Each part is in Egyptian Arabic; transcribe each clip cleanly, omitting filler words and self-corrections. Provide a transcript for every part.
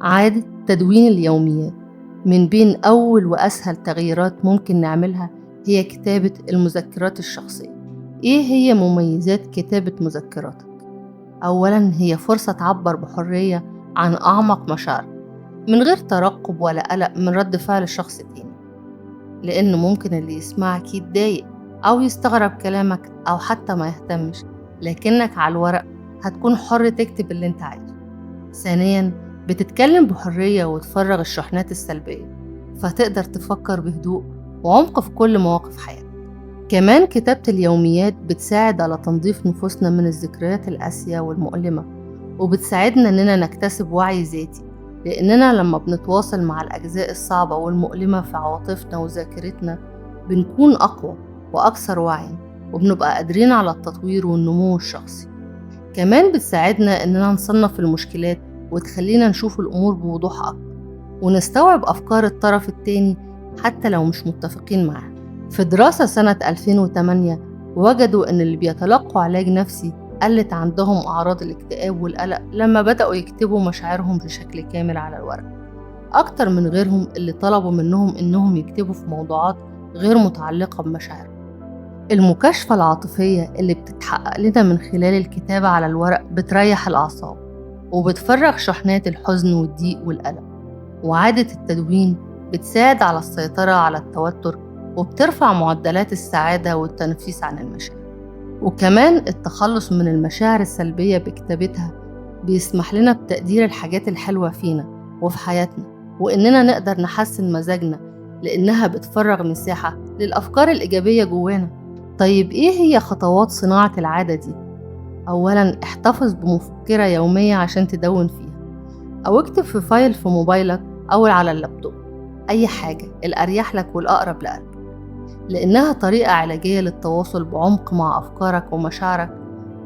عادة تدوين اليوميات من بين أول وأسهل تغييرات ممكن نعملها هي كتابة المذكرات الشخصية. إيه هي مميزات كتابة مذكراتك؟ أولاً هي فرصة تعبر بحرية عن أعمق مشاعرك من غير ترقب ولا قلق من رد فعل الشخص التاني، لأنه ممكن اللي يسمعك يتضايق أو يستغرب كلامك أو حتى ما يهتمش، لكنك على الورق هتكون حر تكتب اللي انت عايزه. ثانياً بتتكلم بحرية وتفرغ الشحنات السلبية، فتقدر تفكر بهدوء وعمق في كل مواقف حياتك. كمان كتابة اليوميات بتساعد على تنظيف نفوسنا من الذكريات القاسية والمؤلمة، وبتساعدنا إننا نكتسب وعي ذاتي، لأننا لما بنتواصل مع الأجزاء الصعبة والمؤلمة في عواطفنا وذاكرتنا بنكون أقوى وأكثر وعي، وبنبقى قادرين على التطوير والنمو الشخصي. كمان بتساعدنا إننا نصنف المشكلات وتخلينا نشوف الأمور بوضوح أكتر ونستوعب أفكار الطرف التاني حتى لو مش متفقين معاه. في دراسة سنة 2008 وجدوا إن اللي بيتلقوا علاج نفسي قلت عندهم أعراض الاكتئاب والقلق لما بدأوا يكتبوا مشاعرهم بشكل كامل على الورق، أكتر من غيرهم اللي طلبوا منهم إنهم يكتبوا في موضوعات غير متعلقة بمشاعرهم. المكاشفة العاطفية اللي بتتحقق لنا من خلال الكتابة على الورق بتريح الأعصاب وبتفرغ شحنات الحزن والضيق والقلق، وعادة التدوين بتساعد على السيطرة على التوتر وبترفع معدلات السعادة والتنفيس عن المشاعر. وكمان التخلص من المشاعر السلبية بكتابتها بيسمح لنا بتقدير الحاجات الحلوة فينا وفي حياتنا، وإننا نقدر نحسن مزاجنا لأنها بتفرغ مساحة للأفكار الإيجابية جوانا. طيب إيه هي خطوات صناعة العادة دي؟ أولاً احتفظ بمفكرة يومية عشان تدون فيها، أو اكتب في file في موبايلك أو على اللابتوب، أي حاجة الأريح لك والأقرب لقلبك، لأنها طريقة علاجية للتواصل بعمق مع أفكارك ومشاعرك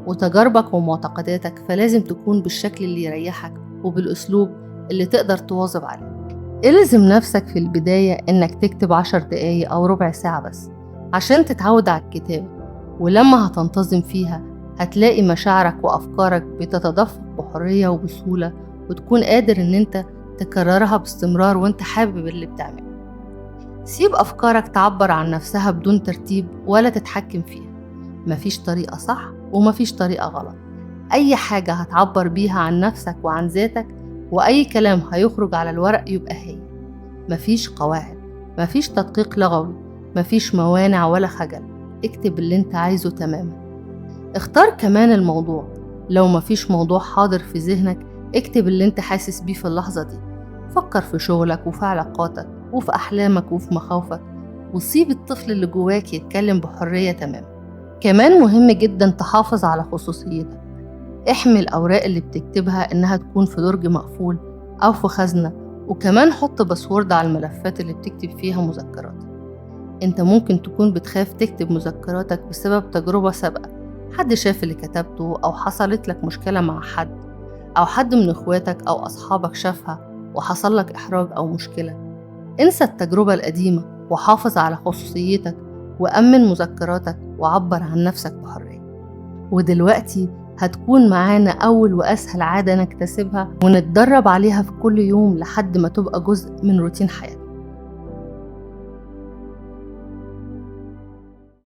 وتجاربك ومعتقداتك، فلازم تكون بالشكل اللي يريحك وبالأسلوب اللي تقدر تواظب عليه. الزم نفسك في البداية إنك تكتب 10 دقايق أو ربع ساعة بس عشان تتعود على الكتابة، ولما هتنتظم فيها هتلاقي مشاعرك وأفكارك بتتدفق بحرية وبسهولة، وتكون قادر إن أنت تكررها باستمرار وأنت حابب اللي بتعمله. سيب أفكارك تعبر عن نفسها بدون ترتيب ولا تتحكم فيها، مفيش طريقة صح ومفيش طريقة غلط. أي حاجة هتعبر بيها عن نفسك وعن ذاتك وأي كلام هيخرج على الورق يبقى هي. مفيش قواعد، مفيش تدقيق لغوي، مفيش موانع ولا خجل، اكتب اللي انت عايزه تماما. اختار كمان الموضوع، لو مفيش موضوع حاضر في ذهنك اكتب اللي انت حاسس بيه في اللحظة دي. فكر في شغلك وفي علاقاتك وفي أحلامك وفي مخاوفك، وسيب الطفل اللي جواك يتكلم بحرية تماما. كمان مهم جدا تحافظ على خصوصيتك، احمي الأوراق اللي بتكتبها إنها تكون في درج مقفول أو في خزنة، وكمان حط password على الملفات اللي بتكتب فيها مذكراتك. انت ممكن تكون بتخاف تكتب مذكراتك بسبب تجربة سابقة، حد شاف اللي كتبته أو حصلت لك مشكلة مع حد، أو حد من إخواتك أو أصحابك شافها وحصل لك إحراج أو مشكلة. انسى التجربة القديمة وحافظ على خصوصيتك وأمن مذكراتك وعبر عن نفسك بحرية. ودلوقتي هتكون معانا أول وأسهل عادة نكتسبها ونتدرب عليها في كل يوم لحد ما تبقى جزء من روتين حياتنا.